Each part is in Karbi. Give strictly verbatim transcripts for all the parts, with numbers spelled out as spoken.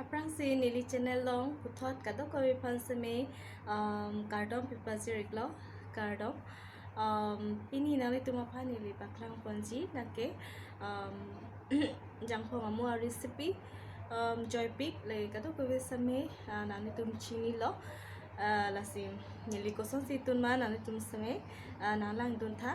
Aphrangsi neli channel along puthot kadokave aphan seme, um, kardom pipajir-iklo, kardom. Um, pini nanglitum aphan neli paklangponji lake, um, jangphong amu a-recipe, um, joipik le kadokave seme, ah, nanglitum chinilo. Ah, lasi neli kosonsi tunma nanglitum seme, ah, nanglangduntha.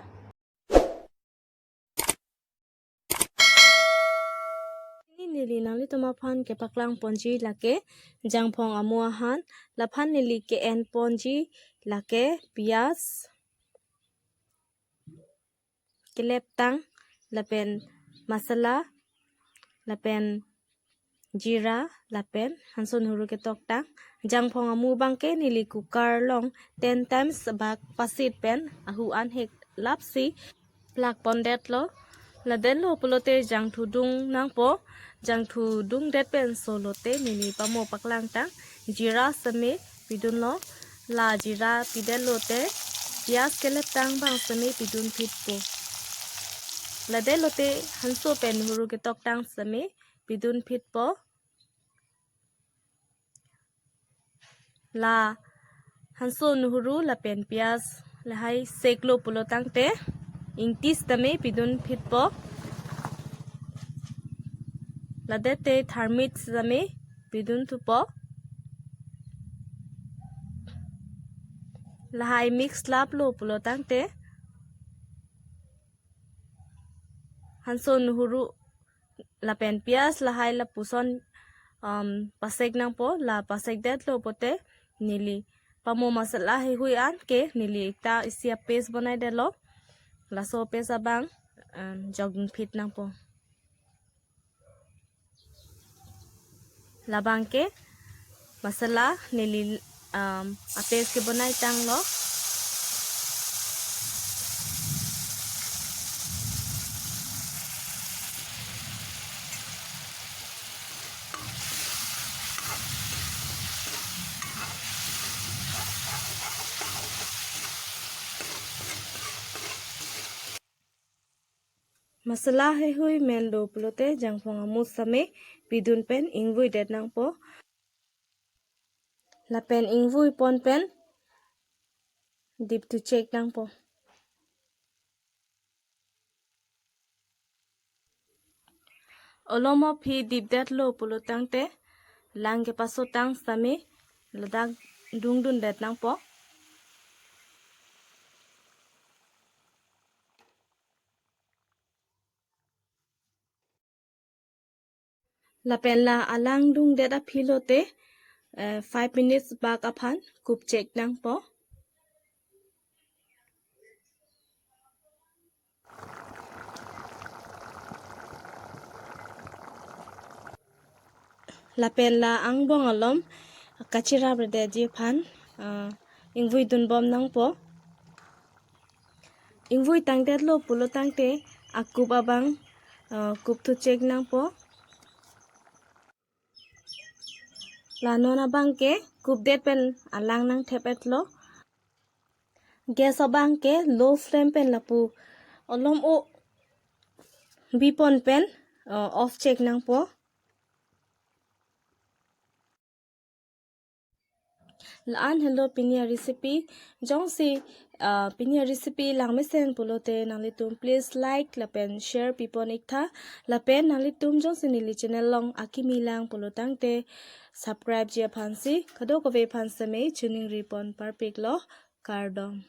Pini neli nanglitum aphan kepaklangponji lake jangphong amu ahan, laphan neli ke-enponji lake piyaj, keleptang, lapen masala, lapen jira, lapen hanso nuhuru ketoktang. Jangphong amu abangke neli cooker along ten times bak pasit pen ahu an hek lapsi plakpondetlo. Ladetlo pulote jangthu dungnangpo. Jangthu dungdet pen solote neli pamo paklangtang. Jira seme pidunlo. La jira pidetlote piyaj keleptang abang seme pidunphitpo. Ladetlote hanso pen nuhuru ketoktang seme pidunphitpo. La hanso nuhuru lapen piyaj lahai seklo pulotangte ingti sitame pidunphitpo. Ladette tharmit sitame pidunthupo. Lahai mix laplo pulotangte hanso nuhuru lapen piyaj lahai lapuson, um, pasek nangpo. La pasekdetlo pote neli pamo masala heihui an ke neli ekta isi a-paste bonaidetlo. Laso paste abang, um, jokphit nangpo. Labangke masala neli, um, a-paste kebonaitanglo. Masala heihui menlo pulote jangphong amu sitame pidun pen ingvuidet nangpo. Lapen ingvuipon pen dipthuchek nangpo. Olom aphi dipdetlo pulotangte lang kepasotang sitame ladak dungdundet nangpo. Lapen la alang dungdet aphi lote, eh, five minutes bak aphan kupchek nangpo. Lapen la angbong alom kachirapredetji aphan, ah, ingvuidunbom nangpo. Ingvuitangdetlo pulotangte akup abang, ah, kupthuchek nangpo. La non abangke kupdet pen alang nangthep-etlo. Gas abangke low flame pen lapu olom-o bipon pen, uh, off chek nangpo. La-an helo pini a-recipe. Jongsi, uh, pini a-recipe langmesen pulote nanglitum please like lapen share pipon-iktha. Lapen nanglitum jongsi neli channel along akimi lang pulotangte subscribe-ji aphansi kadokave aphan seme chiningripon parpiklo. Kardom.